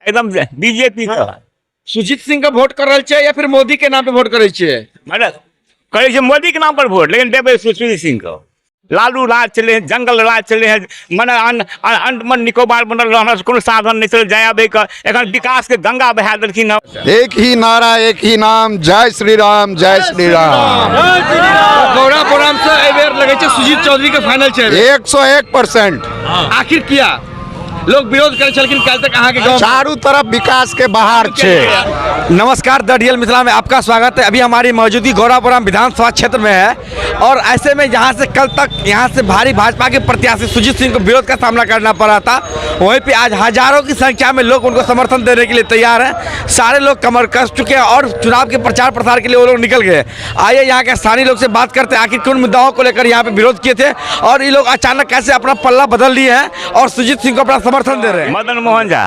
एकदम बीजेपी के। सुजीत सिंह के वोट कर रहल छियै या फिर मोदी के नाम पे वोट करै छियै? मतलब करै छै मोदी के नाम पर वोट, लेकिन देबै सुशील सिंह के। लालू राज चले हैं, जंगल राज चले हैं, मने अंडमान निकोबार बनल रहल, हमरा कोनो साधन नहि चले जाय आबै के। एखन विकास के गंगा बहा देलखिन हँ। एक ही नारा, एक ही नाम, जय श्री राम, जय श्री राम। गौरापुरम से एहि बेर लगै छै सुजीत चौधरी के फाइनल छै। 101%। आखिर किया लोग विरोध करै छलखिन काल्हि तक अहाँके गाँव? चारू तरफ विकास के बहार छै। नमस्कार, द रियल मिथिला में आपका स्वागत है। अभी हमारी मौजूदगी गौरापुरम विधानसभा क्षेत्र में है और ऐसे में जहां से कल तक यहां से भारी भाजपा के प्रत्याशी सुजीत सिंह को विरोध का सामना करना पड़ा था, वहीं पे आज हजारों की संख्या में लोग उनको समर्थन देने के लिए तैयार हैं। सारे लोग कमर कस चुके हैं और चुनाव के प्रचार प्रसार के लिए वो लोग निकल गए। आइए यहाँ के स्थानीय लोग से बात करते हैं, आखिर किन मुद्दाओं को लेकर यहाँ पे विरोध किए थे और ये लोग अचानक कैसे अपना पल्ला बदल लिए हैं और सुजीत सिंह को अपना समर्थन दे रहे हैं। मदन मोहन झा।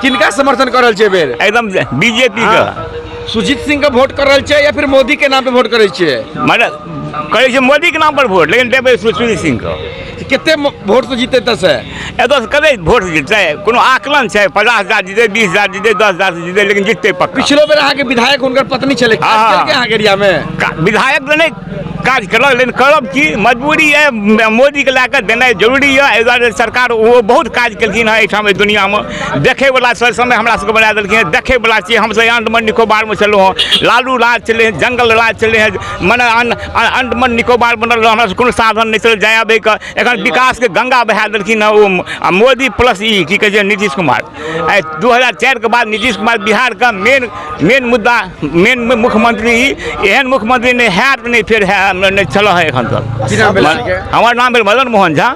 किनका समर्थन कर रहल छियै बेर? एकदम बीजेपी के। सुजीत सिंह के वोट कर रहल छियै या फिर मोदी के नाम पे वोट करै छियै? मतलब करै छै मोदी के नाम पर वोट, लेकिन देबै सुशील सिंह के। कते वोट से जीते एतऽ से? एतऽ से कते वोट जीतै कोनो आकलन छै? 50,000 जीतै, 20,000 जीतै, 10,000 से जीतै, लेकिन जीतै पक्का। पिछलो बेर अहाँके विधायक हुनकर पत्नी छलै, काज केलकै अहाँके एरिया में? विधायक तऽ नहि काज केलक, लेकिन करब की, मजबूरी यऽ, मोदीके लए कऽ देनाइ जरूरी यऽ। एहि दुआरे सरकार ओ बहुत काज केलखिन हँ। एहिठाम एहि दुनिआँमे देखैवला समय हमरा सबके बना देलखिन हँ, देखैवला छियै हमसब। अंडमान निकोबारमे छलहुँ हँ, लालू राज छलै हँ, जंगल राज छलै हँ, मने अंडमान निकोबार बनल रहल, हमरा सबके कोनो साधन नहि छलै जाय आबैके। एखन विकासके गंगा बहा देलखिन हँ ओ, आ मोदी प्लस ई की कहै छै नीतीश कुमार। आइ 2004 के बाद नीतीश कुमार बिहारके मेन मेन मुद्दा मेन मुख्यमंत्री, ई एहन मुख्यमंत्री नहि हैत, नहि फेर है नहि छल है एखन तक। की नाम भेल अहाँके? हमर नाम भेल मदन मोहन झा।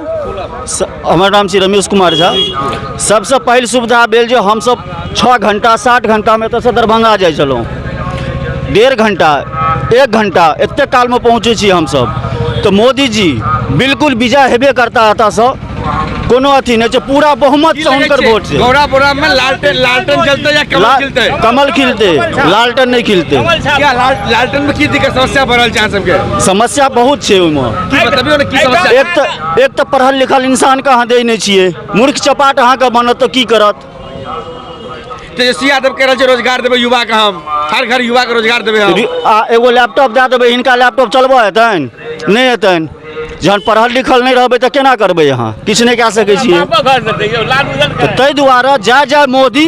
हमर नाम छी रमेश कुमार झा। सबसँ पहिल सुविधा भेल जे हमसब 6 घंटा 7 घंटामे एतऽसँ दरभंगा जाइ छलहुँ, 1.5 घंटा 1 घंटा एतेक कालमे पहुँचै छी हमसब। तऽ मोदीजी बिल्कुल विजय हेबे करता, एतऽसँ कोनो अथी नहि छै, पूरा बहुमतसँ हुनकर वोट छै। गौरापुरम में लालटेन लालटेन जलते या कमल खिलते? कमल खिलते, लालटेन नहि खिलते। क्या लालटेन में की दिक्कत समस्या बढ़ल छै अहाँ सबके? समस्या बहुत छै ओहिमे। की बतबियौ ने, की समस्या? एक तऽ पढ़ल लिखल इंसानके अहाँ दै नहि छियै, मूर्ख चपाट अहाँके बनत तऽ की करत? तेजस्वी यादव कह रहल छै रोजगार देबै युवा के हम, हर घर युवा के रोजगार देबै हम। आ एगो लैपटॉप दए देबै हिनका, लैपटॉप चलबऽ हेतनि? नहि हेतनि। जहन पढ़ल लिखल नहि रहबै तऽ केना करबै? अहाँ किछु नहि कए सकै छियै। घर देतै यौ लालू जल। तऽ ताहि दुआरे जय जय मोदी,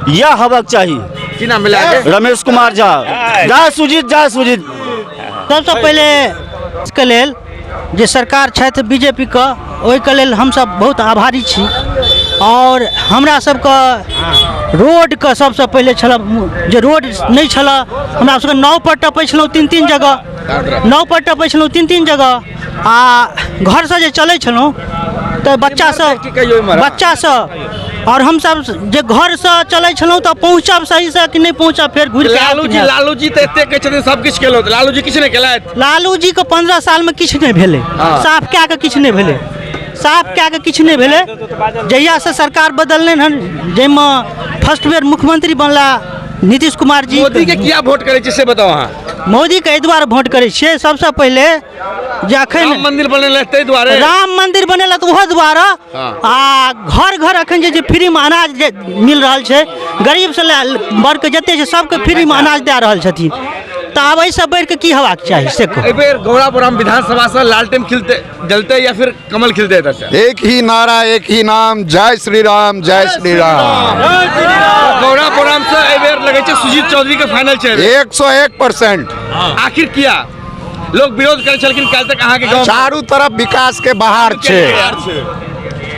इएह हेबाक चाही। की नाम भेलै अहाँके? रमेश कुमार झा। जय सुजीत, जय सुजीत। सबसँ पहिले के लेल जे सरकार छथि बीजेपीके, ओहिके लेल हमसब बहुत आभारी छी। आओर हमरा सबके रोडके सबसँ पहिले छलऽ जे रोड नहि छलऽ, हमरा सबके नावपर टपै छलहुँ तीन तीन जगह, नावपर टपै छलहुँ तीन तीन जगह। आ घरसँ जे चलै छलहुँ तऽ बच्चा सब की कहियौ इम्हर? बच्चा सब आओर हमसब जे घरसँ चलै छलहुँ तऽ पहुँचब सहीसँ कि नहि पहुँचब, फेर घुरि कऽ आयब लालू कि जी नहि आयब। लालू जी तऽ एते कहै छथिन सब किछु केलहुँ, तऽ लालू जी किछु नहि केलथि? लालू जी के 15 सालमे किछु नहि भेलै, साफ कए कऽ किछु नहि भेलै, साफ कए कऽ किछु नहि भेलै। जहियासँ सरकार बदललै हन, जाहिमे फर्स्ट बेर मुख्यमंत्री बनला नीतीश कुमार जी। मोदी के किया वोट करै छियै से बताउ अहाँ। मोदीके एहि दुआरे वोट करै छियै, सबसँ पहिले जे अखन राम मंदिर बनेलै ताहि दुआरे? राम मंदिर बनेला तऽ ओहो दुआरे, आ घर घर अखन जे फ्रीमे अनाज जे मिल रहल छै, गरीबसँ लए वर्गके जते छै सबके फ्रीमे अनाज दए रहल छथिन, तऽ आब एहिसँ बढ़िकऽ की हेबाक चाही से कहू। एहि बेर गौरापुरम विधानसभा से लालटेन खिलते जलते या फिर कमल खिलते एतऽ से? एक ही नारा, एक ही नाम, जय श्री राम, जय श्री राम। गौरापुरम से एहि बेर लगै छै सुजीत चौधरी के फाइनल छै। 101%। आखिर किया लोग विरोध करै छलखिन काल्हि तक अहाँके गाँव? चारू तरफ विकास के बहार छै।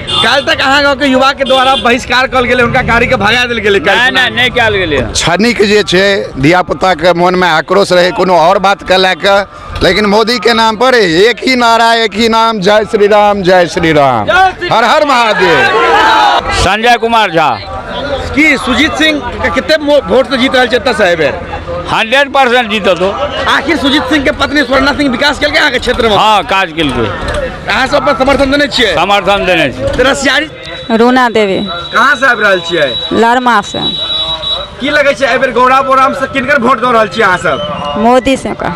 काल्हि तक अहाँ गाँव के युवा के द्वारा बहिष्कार कयल गेलै, हुनका गाड़ी के भगा देल गेलै काल्हि। नहि नहि, नहि कयल गेलै हँ। क्षणिक जे छै धिया पुताके मोनमे आक्रोश रहै कोनो आओर बातके लए कऽ, लेकिन मोदी के नाम पर एक ही नारा, एक ही नाम, जय श्री राम, जय श्री राम, हर हर महादेव। संजय कुमार झा। की सुजीत सिंह के कते वोट से जीत रहल छै एतऽ से एहि बेर? 100% जीतत हो। आखिर सुजीत सिंह के पत्नी स्वर्णा सिंह विकास केलकै अहाँके क्षेत्र में? हँ, काज केलकै। अहाँ सब अपन समर्थन देने छियै? समर्थन देने छी। तऽ रसियारी रूना देवी। कहाँ से आबि रहल छियै? लरमा से। की लगै छै एहि बेर गौरापुरम से किनकर वोट दऽ रहल छियै अहाँ सब? मोदी से का।